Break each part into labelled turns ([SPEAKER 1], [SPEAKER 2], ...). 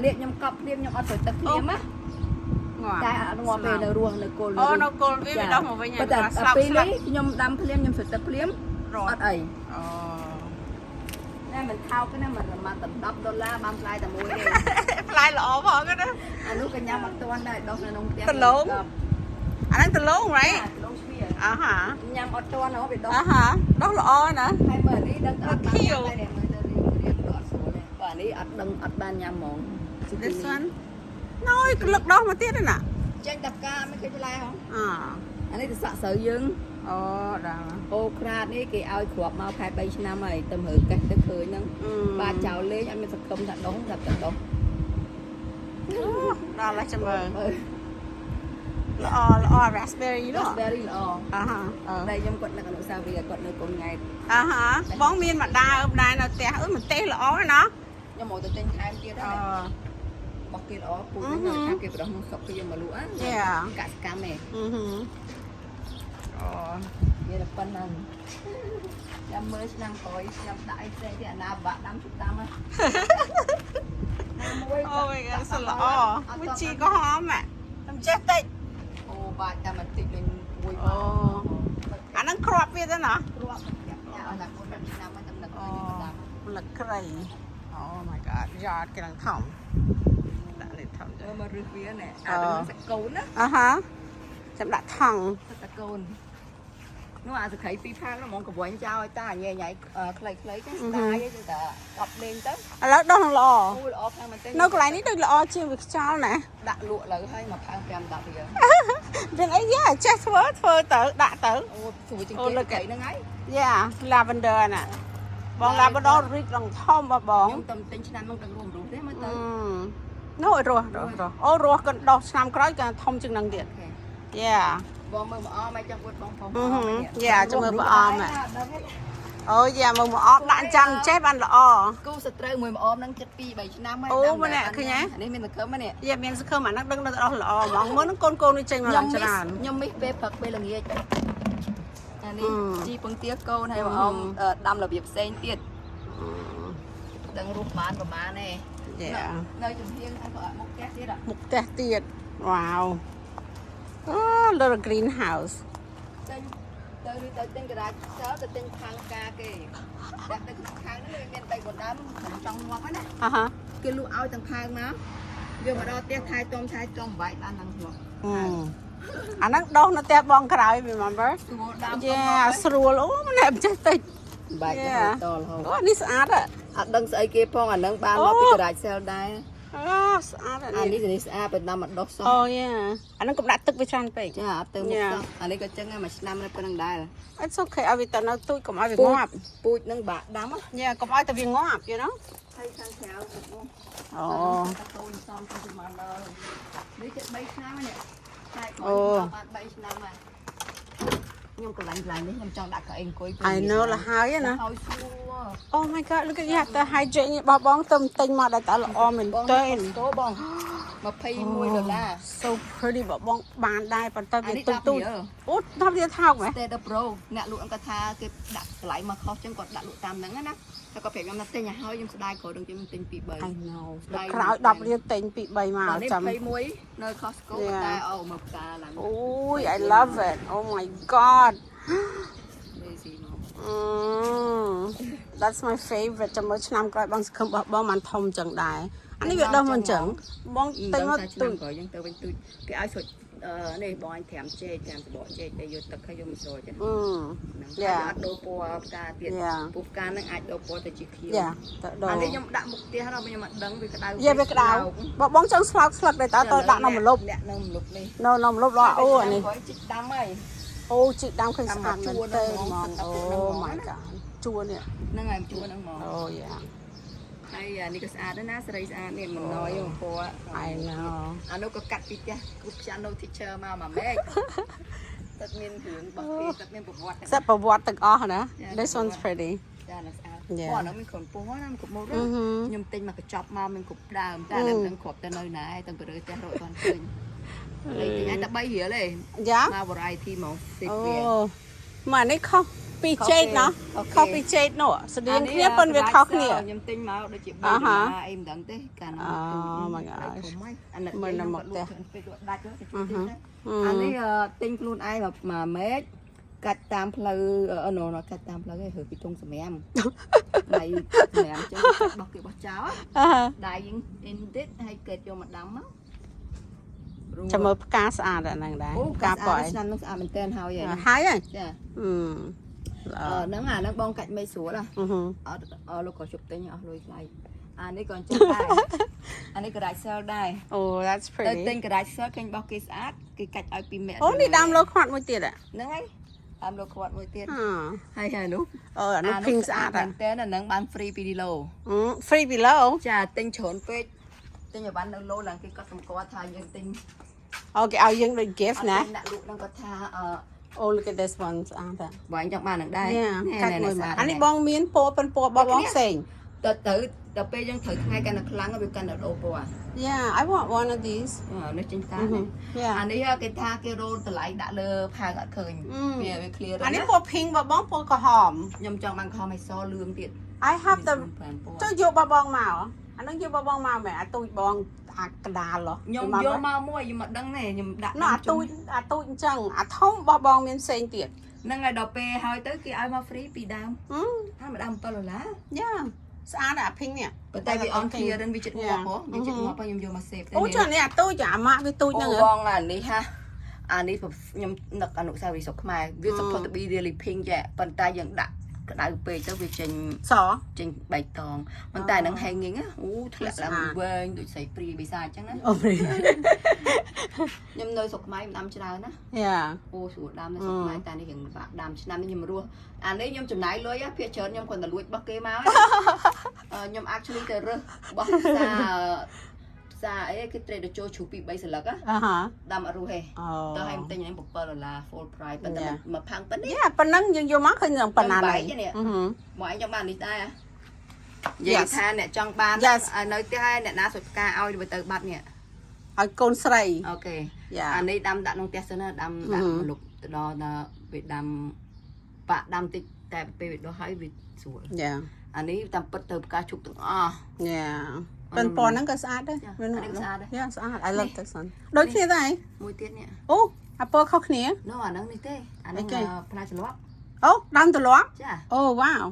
[SPEAKER 1] នេះខ្ញុំកប់ភ្លាមខ្ញុំអត់ស្រោចទឹកភ្លាមណា
[SPEAKER 2] ងាប់
[SPEAKER 1] តែអត់ងាប់ទេនៅរស់នៅគល់
[SPEAKER 2] អូនៅគល់វាវាដោះមកវិញ
[SPEAKER 1] ប៉ុន្តែ
[SPEAKER 2] ស្លាប់
[SPEAKER 1] ពេល
[SPEAKER 2] ស្លាប់
[SPEAKER 1] នេះខ្ញុំដាំភ្លាមខ្ញុំស្រោចទឹកភ្លាម
[SPEAKER 2] រត់
[SPEAKER 1] អត់អី
[SPEAKER 2] អូ
[SPEAKER 1] ណែមិនថោកទេណាមិនមកតែ10ដុល្លារបានផ្លែតែមួយទេ
[SPEAKER 2] ផ្លែល្អផងណា
[SPEAKER 1] អានោះក៏ញ៉ាំអត់ទាន់ដែរដោះនៅក្នុងផ្ទះ
[SPEAKER 2] ដលង អាហ្នឹងដលង right
[SPEAKER 1] ដលងជ្វា
[SPEAKER 2] អាហា
[SPEAKER 1] ញ៉ាំអត់ទាន់ហ៎វាដោះ
[SPEAKER 2] អាហាដោះល្អណា
[SPEAKER 1] ហើយមើលនេះដឹងអត់បានញ៉ាំដែរមើលទៅរៀងរៀងក៏អត់ស្រួលដែរបើអានេះអត់ដឹងអត់បានញ៉ាំហ្មង
[SPEAKER 2] This one ណយក្លឹកដោះមកទៀតណា
[SPEAKER 1] ចេញតែផ្កាមិនឃើញផ្លែហ៎
[SPEAKER 2] អ
[SPEAKER 1] អានេះទៅសាក់ស្រូវយើង
[SPEAKER 2] អូដល់
[SPEAKER 1] អូក្រាតនេះគេឲ្យគ្រាប់មកខែ3ឆ្នាំហើយទៅរើកេះទៅឃើញហ្នឹងបាទចោលលេងអត់មានសង្ឃឹមថាដុះថាតែដុះ
[SPEAKER 2] ដល់ហើយចាំមើលល្អល្អ raspberry នោះ
[SPEAKER 1] raspberry ល្អ
[SPEAKER 2] អាហា
[SPEAKER 1] តែខ្ញុំគាត់នឹកអនុស្សាវរីយ៍គាត់នៅកូនង៉ែត
[SPEAKER 2] អាហាបងមានមួយដើមដែរនៅផ្ទះអើយម្ទេសល្អណាស់
[SPEAKER 1] ខ្ញុំមកទៅទិញថែមទៀត
[SPEAKER 2] អឺ
[SPEAKER 1] ហើយបោះគេល្អពូជហ្នឹងថាគេបដោះក្នុងស្រុកគេយកមកលក់ណា
[SPEAKER 2] Yeah.
[SPEAKER 1] កសកម្មឯង
[SPEAKER 2] អឺហឺអូ
[SPEAKER 1] មានតែប៉ុណ្្នឹងចាំមើលឆ្នាំក្រោយឆ្នាំដាក់អីផ្សេងទៀតអាណាបាក់ដាំជុំដាំហ្នឹងណាមួយ
[SPEAKER 2] អូ my god សល្អមួយជីក៏ហមខ្ញុំចេះតិច
[SPEAKER 1] អូបាច់តែបន្តិចលេងមួយ
[SPEAKER 2] អូអាហ្នឹងគ្រាប់វាទៅណា
[SPEAKER 1] គ្រាប់ញ៉ាំអស់តែកូន5ឆ្នាំហ្នឹងតំណឹក
[SPEAKER 2] អូ
[SPEAKER 1] ឲ្យដាំ
[SPEAKER 2] ផ្លឹកក្រៃអូ my god យ៉ាតគេឡើងធំដាក់នេះធំចា
[SPEAKER 1] មើលមករឹសវាណែអានឹងសកូនណា
[SPEAKER 2] អាហាចាំដាក់ថង់
[SPEAKER 1] សកូននោះអាសក្រីពីរផាងនោះហ្មងកវ៉ាញ់ចោលឲ្យតាញ៉ៃញ៉ៃខ្លីៗចឹងស្ដាយទៅតាកប់លេងទៅ
[SPEAKER 2] ឥឡូវដោះនឹងល្អ
[SPEAKER 1] អូល្អខ្លាំងមែនទេ
[SPEAKER 2] នៅកន្លែងនេះដូចល្អជាងវាខ្យល់ណា
[SPEAKER 1] ដាក់លក់លើហើយមកផាង5 10រៀល
[SPEAKER 2] មានអីយ៉ាចេះធ្វើធ្វើទៅដាក់ទៅ
[SPEAKER 1] អូស្រួលជាងគេ
[SPEAKER 2] អូ look
[SPEAKER 1] ត្រីហ្នឹងហើយ
[SPEAKER 2] យ៉ា lavender ណាបង lavender រីកឡើងធំបងបង
[SPEAKER 1] ខ្ញុំតំទិញឆ្នាំហ្នឹងដឹងរួមរស់ទេមើលទៅ
[SPEAKER 2] នោះរស់រស់រស់អូរស់កណ្ដោះឆ្នាំក្រោយក៏ធំជាងនឹងទៀតយ៉ា
[SPEAKER 1] បងមើលមកអមឲ្យចង់អួតបងផង
[SPEAKER 2] យ៉ាចាំមើលមកអមអូយ៉ាមើលមកអមដាក់ចាំចេះបានល្អ
[SPEAKER 1] គូសត្រូវមួយមកអមហ្នឹងចិត្ត2 3ឆ្នាំហើយ
[SPEAKER 2] អូម្នាក់ឃើញទេ
[SPEAKER 1] នេះមានសង្ឃឹមហ្នឹង
[SPEAKER 2] យ៉ាមានសង្ឃឹមអាហ្នឹងដឹងនៅដល់ល្អហ្មងមើលហ្នឹងកូនកូននេះចេញមក
[SPEAKER 1] ខ្ញុំមីស
[SPEAKER 2] ច្រើន
[SPEAKER 1] ខ្ញុំមីសពេលព្រឹកពេលល្ងាចអានេះ
[SPEAKER 2] អឺ
[SPEAKER 1] ជីពងទាកូនហើយមកអមដាំរបៀបផ្សេងទៀតដឹងរស់បានប្រហែលទេ
[SPEAKER 2] យ៉ា
[SPEAKER 1] នៅចំហៀងហើយក៏អត់មុខផ្ទះទៀតអ่ะ
[SPEAKER 2] មុខផ្ទះទៀតវ៉ាវអូ little greenhouse
[SPEAKER 1] ទិញទៅឬទៅទិញកដាសើទៅទិញផាងការគេដាក់ទៅក្នុងផាងហ្នឹងវាមាន3 4ដើមខ្ញុំចង់ងាប់ហ្នឹងណា
[SPEAKER 2] អាហា
[SPEAKER 1] គេលក់ឲ្យទាំងផាងមកយកមកដល់ផ្ទះថែទាំថែទាំបែកបានឡើងងាប់
[SPEAKER 2] អាហ្នឹងដោះនៅផ្ទះបងក្រោយ remember
[SPEAKER 1] ស្រួលដើម
[SPEAKER 2] យ៉ាស្រួលអូម្នាក់ចេះតិច
[SPEAKER 1] បែកទៅតរហូត
[SPEAKER 2] អូនេះស្អាតហ៎
[SPEAKER 1] អត់ដឹងស្អីគេផងអាហ្នឹងបានមកពីកដាច់សែលដែរ
[SPEAKER 2] អូស្អាត
[SPEAKER 1] អា
[SPEAKER 2] អានេះ
[SPEAKER 1] នេះនេះស្អាតបើដាំមកដុះសោះ
[SPEAKER 2] អូយ៉ាអាហ្នឹងកុំដាក់ទឹកវាច្រើនពេក
[SPEAKER 1] ចាអត់ទៅមុខសោះអានេះក៏ចឹងដែរមួយឆ្នាំនៅប៉ុណ្្នឹងដែរ
[SPEAKER 2] It's okay ឲ្យវាទៅនៅទូចកុំឲ្យវាងាប់
[SPEAKER 1] ពូជនឹងបាក់ដាំហ៎
[SPEAKER 2] យ៉ាកុំឲ្យតែវាងាប់ you know
[SPEAKER 1] ហើយខាងក្រៅទៅបង
[SPEAKER 2] អូ
[SPEAKER 1] តកូនសំទៅមកដល់នេះជិត3ឆ្នាំហើយនេះខែក្រោ
[SPEAKER 2] អូ
[SPEAKER 1] យបាន3ឆ្នាំហើយខ្ញុំកន្លែងកន្លែងនេះខ្ញុំចង់ដាក់កៅអីអង្គុយ
[SPEAKER 2] I know លហើយណា
[SPEAKER 1] ហើយស្រួល
[SPEAKER 2] Oh my god look at you have the hygiene របស់បងទៅទិញមកដែលតល្អមែន
[SPEAKER 1] បង
[SPEAKER 2] ទែន
[SPEAKER 1] កូបង21ដុល្លារ
[SPEAKER 2] so pretty បងបងបានដែរប៉ុន្តែ
[SPEAKER 1] អានេះ
[SPEAKER 2] វាទូចទូច
[SPEAKER 1] 10រៀល
[SPEAKER 2] អូ10រៀលថោកមែន
[SPEAKER 1] State of Pro អ្នកលក់ហ្នឹងគាត់ថាគេដាក់តម្លៃមកខុសចឹងគាត់ដាក់លក់តាមហ្នឹងណាតែគាត់ប្រាប់ខ្ញុំថាទិញឲ្យហើយខ្ញុំស្ដាយក្រោយដឹងខ្ញុំទិញ2 3
[SPEAKER 2] I know ដល់ក្រោយ10រៀលទិញ2 3មក
[SPEAKER 1] នេះ
[SPEAKER 2] ចាំ
[SPEAKER 1] 21នៅ Costco ប៉ុន្តែអូមកផ្កាឡើង
[SPEAKER 2] អូយ I love it oh my god
[SPEAKER 1] នេះស៊ីមក
[SPEAKER 2] That's my favorite ចាំមើលឆ្នាំក្រោយបងសង្ឃឹមរបស់បងបានធំចឹងដែរអានេះវាដោះមកចឹងបងទិញមក
[SPEAKER 1] ឆ្នាំ
[SPEAKER 2] ទូច
[SPEAKER 1] ក្រោយយើងទៅវិញទូចគេឲ្យសុចអឺនេះបងអញត្រាំចេកត្រាំសបកចេកតែយកទឹកឲ្យយកមកស្រោចហ្នឹង
[SPEAKER 2] អឺ
[SPEAKER 1] ហើយអត់ដូរពណ៌ផ្កាទៀត
[SPEAKER 2] Yeah.
[SPEAKER 1] ពូផ្កាហ្នឹងអាចដូរពណ៌ទៅជាខៀវ
[SPEAKER 2] យ៉ាទៅដូរ
[SPEAKER 1] អានេះខ្ញុំដាក់មុខផ្ទះដល់ខ្ញុំអត់ដឹងវាក្តៅ
[SPEAKER 2] យ៉ាវាក្តៅបើបងចង់ស្លោកស្លឹកដែរតើទៅដាក់នៅម្លប់
[SPEAKER 1] លាក់នៅម្លប់នេះ
[SPEAKER 2] នៅនៅម្លប់ល្អអូអានេះ
[SPEAKER 1] ក្រោយជីកដាំហើយ
[SPEAKER 2] អូជីកដាំឃើញស្អាតមែនទេហ្មងអូ my god ជួរនេះ
[SPEAKER 1] ហ្នឹងហើយជួរហ្នឹងហ្មង
[SPEAKER 2] អូយ៉ា
[SPEAKER 1] ហើយអានេះក៏ស្អាតដែរណាស្រីស្អាតនេះមិនណយពណ៌
[SPEAKER 2] I know
[SPEAKER 1] អានោះក៏កាត់ពីផ្ទះគ្រូ piano teacher មកមួយម៉ែកទឹកមានរឿងរបស់គេទឹកមានប្រវត្តិ
[SPEAKER 2] សិតប្រវត្តិទាំងអស់ណា This one's pretty
[SPEAKER 1] ចាណាស្អាត
[SPEAKER 2] Yeah.
[SPEAKER 1] អូអានោះមានគ្រាន់ពណ៌ណាមានគ្រប់ម៉ូត
[SPEAKER 2] អឺហឺ
[SPEAKER 1] ខ្ញុំទិញមកកញ្ចប់មកមានគ្រប់ដើមតែឥឡូវមិនដឹងគ្រាប់ទៅនៅណាឯងទាំងទៅរើផ្ទះរកអត់ទាន់ឃើញហើយទិញឲ្យតែ3រៀលទេ
[SPEAKER 2] យ៉ា
[SPEAKER 1] មក variety ហ្មងសិ
[SPEAKER 2] អូ
[SPEAKER 1] វា
[SPEAKER 2] មកនេះខុស ពីចេកណោះខុសពីចេកនោះស្តៀងគ្នាប៉ុន្តែវាខុសគ្នា
[SPEAKER 1] ខ្ញុំទិញមកដូចជា3ដុល្លារអីមិនដឹងទេកាលនោះ
[SPEAKER 2] Oh my gosh.
[SPEAKER 1] ធំហើយអានេះ
[SPEAKER 2] មើលនៅមុខផ្ទះ
[SPEAKER 1] ពេកដាច់ទៅអានេះទិញខ្លួនឯងមកមួយមែកកាច់តាមផ្លូវអឺណូកាច់តាមផ្លូវឯងរើពីទងសម្រាមដៃសម្រាមចឹងបោះគេបោះចោល
[SPEAKER 2] អឺ
[SPEAKER 1] ដៃយើង indeed ហើយគេយកមកដាំមក
[SPEAKER 2] ចាំមើលផ្កាស្អាតអាហ្នឹងដែរ
[SPEAKER 1] អូ
[SPEAKER 2] ផ្កា
[SPEAKER 1] ផ្កា
[SPEAKER 2] ពណ៌
[SPEAKER 1] ស្អាតឆ្នាំនោះស្អាតមែនតើហើយ
[SPEAKER 2] អី
[SPEAKER 1] ហើយ
[SPEAKER 2] ហើយហើយ
[SPEAKER 1] ចា
[SPEAKER 2] អឺល្អ
[SPEAKER 1] អឺហ្នឹងអាហ្នឹងបងកាច់មេស្រួលហ៎
[SPEAKER 2] អឺហឺ
[SPEAKER 1] អត់អឺលោកក៏ជប់ទិញអស់លុយថ្លៃអានេះក៏អញ្ចឹងដែរអានេះ garage sale ដែរ
[SPEAKER 2] អូ that's
[SPEAKER 1] ទៅ
[SPEAKER 2] pretty.
[SPEAKER 1] ទិញ garage sale ឃើញរបស់គេស្អាតគេកាច់ឲ្យពីរម៉ែត្រ
[SPEAKER 2] អូនេះដើមលោកខ្វាត់មួយទៀតហ៎
[SPEAKER 1] ហ្នឹងហើយដើមលោកខ្វាត់មួយទៀត
[SPEAKER 2] អឺ
[SPEAKER 1] ហើយហើយនោះ
[SPEAKER 2] អូអានោះ pink ស្អាត
[SPEAKER 1] មែនតើអាហ្នឹងបាន free ពីឡូ
[SPEAKER 2] ហ៎ free below.
[SPEAKER 1] ចាទិញច្រើនពេកទិញឲ្យបាននៅឡូឡើងគេក៏សម្គាល់ថាយើងទិញ
[SPEAKER 2] អូគេឲ្យយើងដូច gift ណា
[SPEAKER 1] អត់ទិញដាក់លក់ហ្នឹងគាត់ថាអឺ
[SPEAKER 2] អូ look at this one ស្អាតហ៎
[SPEAKER 1] បងចង់បាននឹងដែរ
[SPEAKER 2] Yeah. កាច់មួយ
[SPEAKER 1] ស្
[SPEAKER 2] អានេះបងមានពណ៌ប៉ុនពណ៌របស់បងផ្សេង
[SPEAKER 1] ទៅទៅដល់ពេលយើងត្រូវថ្ងៃកាន់តែខ្លាំងវាកាន់តែដូរពណ៌
[SPEAKER 2] Yeah, I want one of these.
[SPEAKER 1] នេះចេញតាមនេះ
[SPEAKER 2] Yeah.
[SPEAKER 1] អានេះគេថាគេរោលតម្លៃដាក់លើផើងអត់ឃើញវាវា clear
[SPEAKER 2] អានេះពណ៌ pink របស់បងពណ៌ក្រហម
[SPEAKER 1] ខ្ញុំចង់បានខំឲ្យសលឿងទៀត
[SPEAKER 2] I have the
[SPEAKER 1] 5ពណ៌
[SPEAKER 2] ចុះយករបស់បងមកអានឹងយករបស់បងមកមែនអាទូចបងអាកដាលហ៎
[SPEAKER 1] ខ្ញុំយកមកមួយខ្ញុំមិនដឹងទេខ្ញុំដាក់
[SPEAKER 2] ណោះអាទូចអាទូចអញ្ចឹងអាធំរបស់បងមានផ្សេងទៀត
[SPEAKER 1] ហ្នឹងហើយដល់ពេលហើយទៅគេឲ្យមក free ពីដើម
[SPEAKER 2] ហឹម
[SPEAKER 1] ហើយម្ដង7ដុល្លារ
[SPEAKER 2] យ៉ាស្អាតអា pink នេះ
[SPEAKER 1] ប៉ុន្តែវា on clearance វាចិត្តងាប់ហ៎វាចិត្តងាប់ខ្ញុំយកមក save
[SPEAKER 2] អូចុះនេះអាទូចអាម៉ាក់វាទូចហ្នឹង
[SPEAKER 1] អូបងអានេះហាអានេះខ្ញុំនឹកអនុស្សាវរីយ៍ស្រុកខ្មែរវា supposed to be really pink ចាប៉ុន្តែយើងដាក់ក្តៅពេកទៅវាចេញ
[SPEAKER 2] ស
[SPEAKER 1] ចេញបៃតងប៉ុន្តែនឹង hanging អូធ្លាក់ឡើងវែងដូចស្រីព្រាយបិសាអញ្ចឹងណា
[SPEAKER 2] អូព្រី
[SPEAKER 1] ខ្ញុំនៅស្រុកខ្មែរខ្ញុំដាំច្រើនណា
[SPEAKER 2] យ៉ា
[SPEAKER 1] អូស្រួលដាំនៅស្រុកខ្មែរតែនេះរៀងពិបាកដាំឆ្នាំនេះខ្ញុំរស់អានេះខ្ញុំចំណាយលុយភាគច្រើនខ្ញុំគ្រាន់តែលួចរបស់គេមកខ្ញុំ actually ទៅរើសរបស់ផ្សារផ្សារអីគេត្រេកទៅចូលជ្រូកពី3សន្លឹក
[SPEAKER 2] អាហា
[SPEAKER 1] ដាំអត់រស់ទេ
[SPEAKER 2] អូ
[SPEAKER 1] តើឲ្យទិញហ្នឹង7ដុល្លារ full price ប៉ុន្តែមកផាំងប៉ុណ្នេះ
[SPEAKER 2] យ៉ាប៉ុណ្ណឹងយើងយកមកឃើញនឹងប៉ុណ្ណាហើយ
[SPEAKER 1] មកឯងចង់បាននេះដែរនិយាយថាអ្នកចង់បាននៅផ្ទះអ្នកណាសុចផ្កាឲ្យទៅបាត់នេះ
[SPEAKER 2] ឲ្យកូនស្រី
[SPEAKER 1] OK
[SPEAKER 2] យ៉ា
[SPEAKER 1] អានេះដាំដាក់ក្នុងផ្ទះសិនណាដាំដាក់លុបទៅដល់ដល់វាដាំបាក់ដាំតិចតែពេលវាដោះហើយវាស្រួល
[SPEAKER 2] យ៉ា
[SPEAKER 1] អានេះតាមពិតទៅផ្កាឈូកទាំងអស់
[SPEAKER 2] យ៉ាប៉ុនពណ៌ហ្នឹងក៏ស្អាតដែរយ៉ាស្អាត I love this one ដូចគ្នាដែរ
[SPEAKER 1] មួយទៀតនេះ
[SPEAKER 2] អូអាពណ៌ខុសគ្នា
[SPEAKER 1] នោះអាហ្នឹងនេះទេអាហ្នឹងផ្លែច្រលាប់
[SPEAKER 2] អូដើមទលាប់
[SPEAKER 1] ចា
[SPEAKER 2] អូវ៉ាវ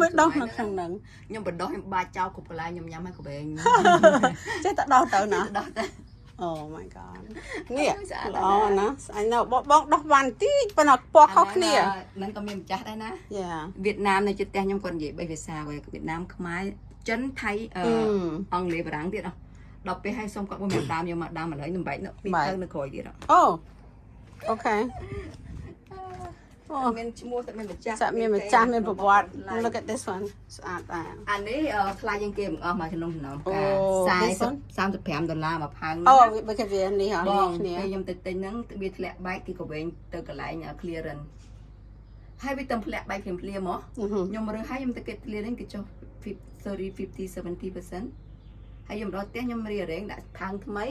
[SPEAKER 2] វាដោះនៅក្នុងហ្នឹង
[SPEAKER 1] ខ្ញុំបដោះខ្ញុំបាចចោលគ្រប់កន្លែងខ្ញុំញ៉ាំឲ្យក្បែង
[SPEAKER 2] ចេះតែដោះទៅណា
[SPEAKER 1] ដោះទៅ
[SPEAKER 2] Oh my god នេះល្អណាស់ស្អញនៅបងដោះវ៉ាន់តិចប៉ុន្តែពណ៌ខុសគ្នា
[SPEAKER 1] ហ្នឹងក៏មានម្ចាស់ដែរណា
[SPEAKER 2] យ៉ា
[SPEAKER 1] វៀតណាមនៅជិតផ្ទះខ្ញុំគាត់និយាយ3ភាសាវៀតណាមខ្មែរចិនថៃអង់គ្លេសបារាំងទៀតដល់ពេលឲ្យសុំគាត់មួយដើមយកមកដើមឥឡូវខ្ញុំបែកនៅពីទៅនៅក្រោយទៀត
[SPEAKER 2] អូ OK អូ
[SPEAKER 1] មានឈ្មោះតែមានម្ចាស់
[SPEAKER 2] សាក់មានម្ចាស់មានប្រវត្តិ Look at this one ស្អាតដែរ
[SPEAKER 1] អានេះថ្លៃជាងគេមិនអស់មកក្នុងចំណោមការ40 35ដុល្លារមួយផើង
[SPEAKER 2] អូវាគេវានេះហ៎
[SPEAKER 1] បង
[SPEAKER 2] គ្នា
[SPEAKER 1] ពេលខ្ញុំទៅទិញហ្នឹងវាធ្លាក់បែកគេក៏វែងទៅកន្លែង clearance ហើយវាទៅធ្លាក់បែកភ្លាមភ្លាមហ៎ខ្ញុំរើសហើយខ្ញុំទៅគេ clearance គេចុះ30 50 70%ហើយខ្ញុំដល់ផ្ទះខ្ញុំរីរែងដាក់ផើងថ្មី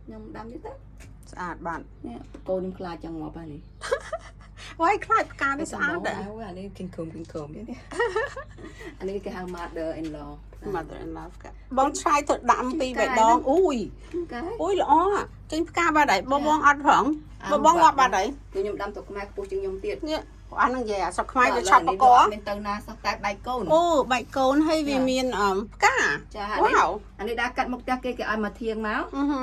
[SPEAKER 1] ខ្ញុំដាំទៀតទៅ
[SPEAKER 2] ស្អាតបាត់
[SPEAKER 1] នេះកូនខ្ញុំខ្លាចចង់ងាប់ហើយនេះ
[SPEAKER 2] វ៉ៃខ្លាចផ្កានេះស្អាតដែរ
[SPEAKER 1] អានេះគិងខំគិងខំនេះអានេះគេហៅ mother in law.
[SPEAKER 2] Mother in love បង try ទៅដាំពីរបីដងអូយអូយល្អចេញផ្កាបាត់ហើយបងបងអត់ផងបងបងងាប់បាត់ហើយ
[SPEAKER 1] គឺខ្ញុំដាំទុកខ្មែរខ្ពស់ជាងខ្ញុំទៀត
[SPEAKER 2] នេះអាហ្នឹងនិយាយអាស្រុកខ្មែរវាឆាប់បក
[SPEAKER 1] មានទៅណាសោះតែបែកកូន
[SPEAKER 2] អូបែកកូនហើយវាមានផ្កា
[SPEAKER 1] ចា
[SPEAKER 2] វ៉ាវ
[SPEAKER 1] អានេះដាក់កាត់មុខផ្ទះគេគេឲ្យមកធៀងមក
[SPEAKER 2] អឺហឺ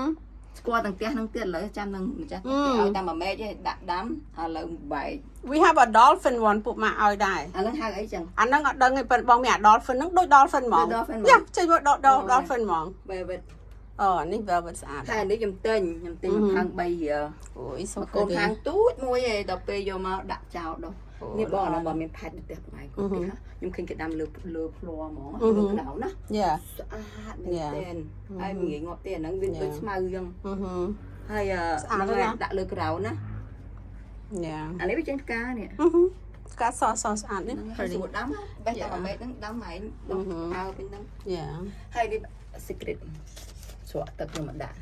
[SPEAKER 1] ស្គាល់ទាំងផ្ទះហ្នឹងទៀតឥឡូវចាំនឹងម្ចាស់គេឲ្យតាមមួយមែកឯងដាក់ដាំឥឡូវបែក
[SPEAKER 2] We have a dolphin one ពួកម៉ាក់ឲ្យដែរ
[SPEAKER 1] អាហ្នឹងហៅអីចឹង
[SPEAKER 2] អាហ្នឹងអត់ដឹងទេប៉ុន្តែបងមានអា dolphin ហ្នឹងដូច dolphin ហ្មងយ៉ាចេញមក dolphin ហ្មង
[SPEAKER 1] velvet
[SPEAKER 2] អូនេះ velvet ស្អាត
[SPEAKER 1] ហើយនេះខ្ញុំទិញខ្ញុំទិញខាង3រៀល
[SPEAKER 2] អូយសូ
[SPEAKER 1] កូនខាងទូចមួយឯងដល់ពេលយកមកដាក់ចោលដោះនេះបងអាហ្នឹងបើមានផាច់នៅផ្ទះបងឯងគាត់គេខ្ញុំឃើញគេដាំលើលើផ្លហ្មងលើក្តៅណា
[SPEAKER 2] យ៉ា
[SPEAKER 1] ស្អាតមែនទែនហើយមិនងាយងាប់ទេអាហ្នឹងវាដូចស្មៅអញ្ចឹងហើយហ្នឹងដាក់លើក្រៅណា
[SPEAKER 2] យ៉ា
[SPEAKER 1] អានេះវាចេញផ្កានេះ
[SPEAKER 2] ផ្កាសសស្អាតនេះ
[SPEAKER 1] ស្រួលដាំបេះតែមួយមែកហ្នឹងដាំឯងដុះអើពេញហ្នឹង
[SPEAKER 2] យ៉ា
[SPEAKER 1] ហើយនេះ secret ស្រក់ទឹកយកមកដាក់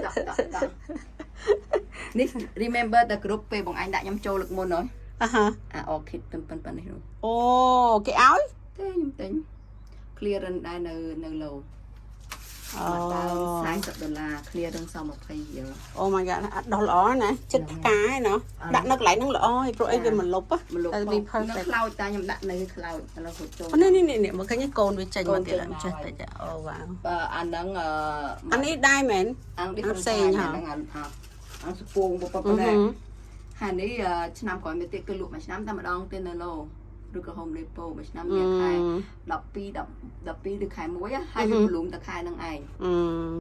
[SPEAKER 1] ដាក់ដាក់ដាក់នេះ remember តែគ្រប់ពេលបងឯងដាក់ខ្ញុំចូលលើកមុនហើយ
[SPEAKER 2] អាហា
[SPEAKER 1] អា orchid ប៉ុណ្ប៉ុណ្នេះនោះ
[SPEAKER 2] អូគេឲ្យ
[SPEAKER 1] ទេខ្ញុំទិញ clearance ដែរនៅនៅ Lowe's
[SPEAKER 2] អូ
[SPEAKER 1] មកដើម40ដុល្លារ clearance សល់20រៀល
[SPEAKER 2] Oh my god អត់ដោះល្អណាចិត្តផ្កាឯណោះដាក់នៅកន្លែងហ្នឹងល្អឯងព្រោះអីវាមិនលុប
[SPEAKER 1] មកលុប
[SPEAKER 2] តែវា
[SPEAKER 1] នៅ
[SPEAKER 2] perfect
[SPEAKER 1] ខ្លោចតាខ្ញុំដាក់នៅខ្លោចឥឡូវហូតចូល
[SPEAKER 2] នេះនេះនេះមកឃើញកូនវាចេញមកទៀតចេះតិចអូវ៉ាវ
[SPEAKER 1] បើអាហ្នឹងអឺ
[SPEAKER 2] អានេះដែរមែន
[SPEAKER 1] អានេះ
[SPEAKER 2] ផ្សេងហ៎
[SPEAKER 1] ហ្នឹងអាអាសពងប៉ុណ្ណេះហើយនេះឆ្នាំក្រោយមកទៀតគឺលក់មួយឆ្នាំតែម្ដងទេនៅ Lowe's ឬក៏ Home Depot មួយឆ្នាំមានខែ12 12ឬខែ1ហើយវា bloom តែខែហ្នឹងឯង
[SPEAKER 2] អឺ